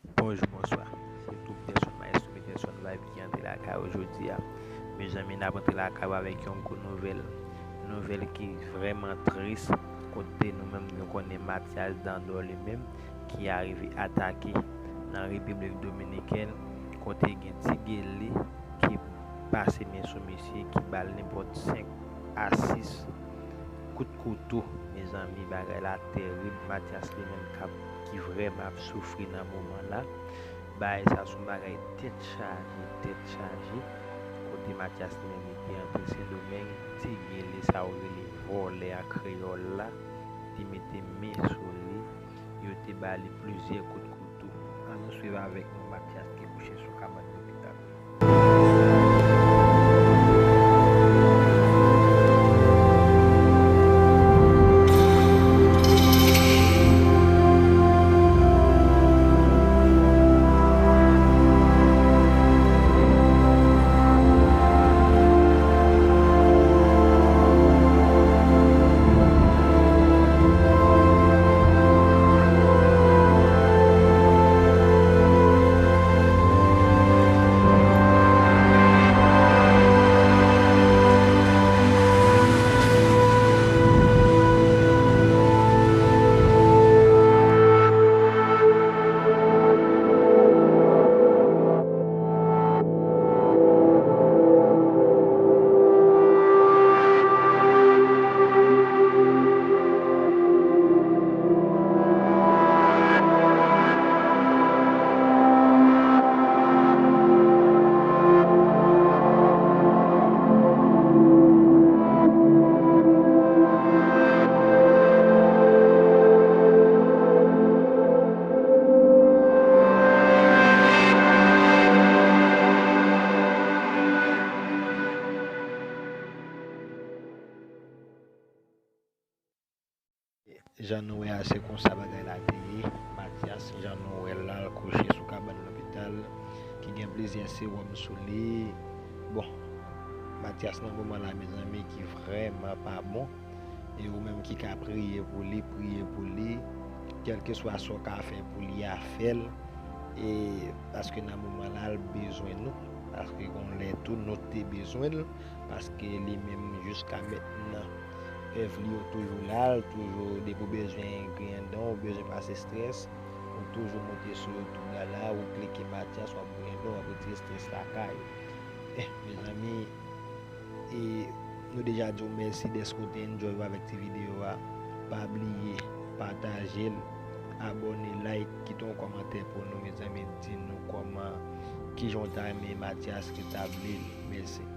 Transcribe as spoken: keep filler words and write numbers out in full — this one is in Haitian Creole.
Bonjou, bonswa. Se Tou Peterson, Maestro Peterson Vibe ki antre lakay ou jodi a. Mezanmi, n ap antre lakay ou avèk yon gwo nouvèl. Nouvèl ki vrèman tris, kote nou menm nou konnen Mathias Dandor li menm ki arive atake nan Repiblik Dominikèn, kote gen Ti Gelé ki pase men sou misye, ki ba l nenpòt senk a sis kout kouto. Mezanmi, bagay la terib. Mathias li menm k ap, ki vrèman ap soufri nan moman la. Bagay sa se yon bagay tèt chaje, tèt chaje. Kote Mathias li menm li te antre Sendomeng, Ti Gelé sa yo rele vòlè an kreyòl la, te mete men sou li, yo te ba li plizyè kout kouto. Ann nou swiv avèk nou Mathias ki kouche sou kabann lopital. Jan nou wè a, se konsa bagay la te ye. Mathias, jan nou wè l la, l kouche sou kabann lopital ki gen plizyè sewòm sou li. Bon, Mathias nan moman la, mezanmi, ki vrèman pa bon. E ou menm ki ka priye pou li, priye pou li. Kèlkeswa sa w ka fè pou li a, fè l. E paske nan moman la, l bezwen nou. Paske gon lè tou, nou te bezwen l. Paske li menm jiska mentnan, èv li yo toujou la, l toujou, depi w bezwen griyen dan w, ou bezwen pase estrès, ou toujou moute sou YouTube la, la, ou klike Mathias, w ap griyen dan w, w ap retire estrès lakay ou. Eh, mezanmi, e nou deja di w mèsi dèske w te enjoy w avèk ti videyo a. Pa bliye pataje l, abòne, like, kite yon kòmantè pou nou, mezanmi, di nou kòman, kijan w ta renmen Mathias retabli l. Mèsi.